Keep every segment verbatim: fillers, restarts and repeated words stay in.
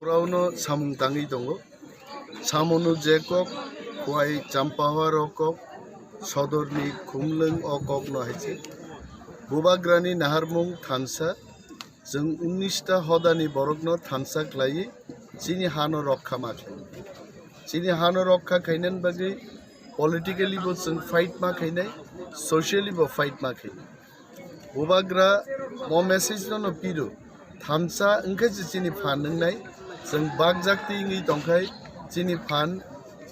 Purauno samung tangwi tongo. Samono je kok, Khowai Champahar o kok, Sodorni Khumlwng o kok no hai se. Bubagrani naharmung thansa, chwng unnish ta hodani borokno thansa khlaiwi chini hano rokha ma khlainai. Chini hano rokha khainani bagwi politically bo chwng fight ma khainai, socially bo fight ma khainai. Bubagra mo message no no piro. Thansa wngkhe se chini phan wngnai. Chwng bak jakti wngwi tongkhai chini phan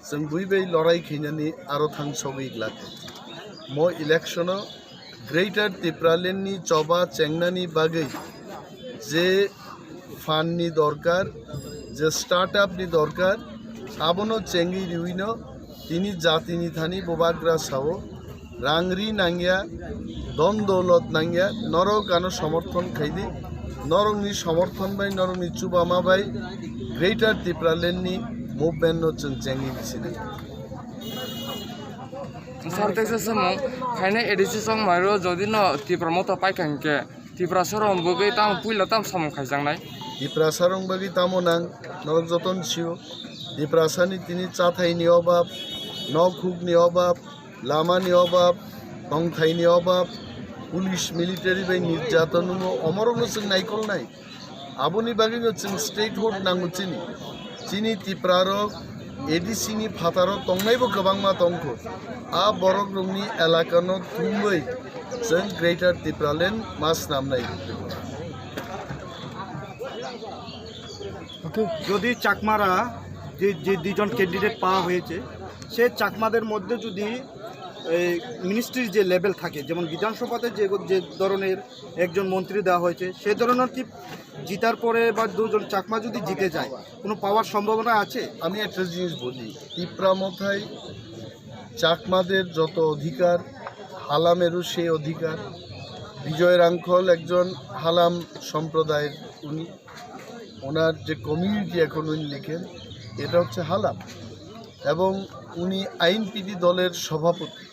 chwng bui bai lorai khainani aro thang sogwi glak. Mo election o Greater Tipraland ni choba chengnani bagwi je phan ni dorkar, je startup ni dorkar, abono chengwi riwino tini jatini thani Bubagra sao, rang ri nangya, don dolot nangya, norok ano somorthon khaidi, norokni somorthon bai, norokni chubama bai Greater Tipraland ni movement no chwng chengwi bisina. Sir, teisa samung, phainai A D C song mairo jodi no Tipra Motha paikha hinkhe, Tiprasa rok bagwi tamo puila tamo samung khaijaknai? Tiprasa rok bagwi tamo nang, norok jotono sio. Tiprasa ni tini chathai ni obab, nok huk ni obab, lama ni obab, tongthai ni obab, police military bai nirjaton wngmo, omorok no chwng naikolnai. Aboni bagwino chwng statehood nango chini. Chini Tiprarok A D C ni phataro tongnaibo kwbangma tongkho. A borokrokni elakano thumwi chwng Greater Tipraland ma snamnai. যদি চাকমারা যে যে দুজন ক্যান্ডিডেট পাওয়া হয়েছে, সে চাকমাদের মধ্যে যদি এই মিনিস্ট্রির যে লেভেল থাকে, যেমন বিধানসভাতে যে যে ধরনের একজন মন্ত্রী দেওয়া হয়েছে, সে ধরনের কি জিতার পরে বা দুজন চাকমা যদি জিতে যায়, কোনো পাওয়ার সম্ভাবনা আছে? আমি একটা জিনিস বলি, তিপ্রা মথায় চাকমাদের যত অধিকার, হালামেরও সেই অধিকার। বিজয় রাংখল একজন হালাম সম্প্রদায়ের, উনি, ওনার যে কমিউনিটি এখন উনি লিখেন, এটা হচ্ছে হালাম। এবং উনি আইএনপিটি দলের সভাপতি।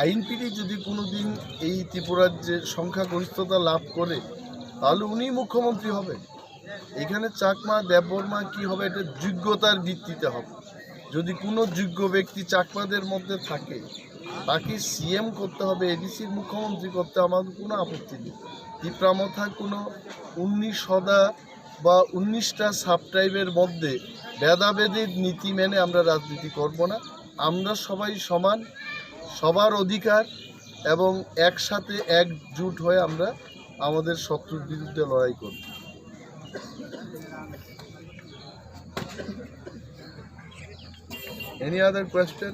আইএনপিটি যদি কোনোদিন এই ত্রিপুরার যে সংখ্যাগরিষ্ঠতা লাভ করে, তাহলে উনিই মুখ্যমন্ত্রী হবেন। এখানে চাকমা, দেববর্মা কি হবে, এটা যোগ্যতার ভিত্তিতে হবে। যদি কোনো যোগ্য ব্যক্তি চাকমাদের মধ্যে থাকে, তাকে সিএম করতে হবে, এডিসির মুখ্যমন্ত্রী করতে আমাদের কোনো আপত্তি নেই। তিপ্রা মথা কোনো উনিশ সদা বা উনিশটা সাব ট্রাইবের মধ্যে ভেদাভেদের নীতি মেনে আমরা রাজনীতি করব না। আমরা সবাই সমান, সবার অধিকার এবং একসাথে একজোট হয়ে আমরা আমাদের শত্রুর বিরুদ্ধে লড়াই করব। Any other question?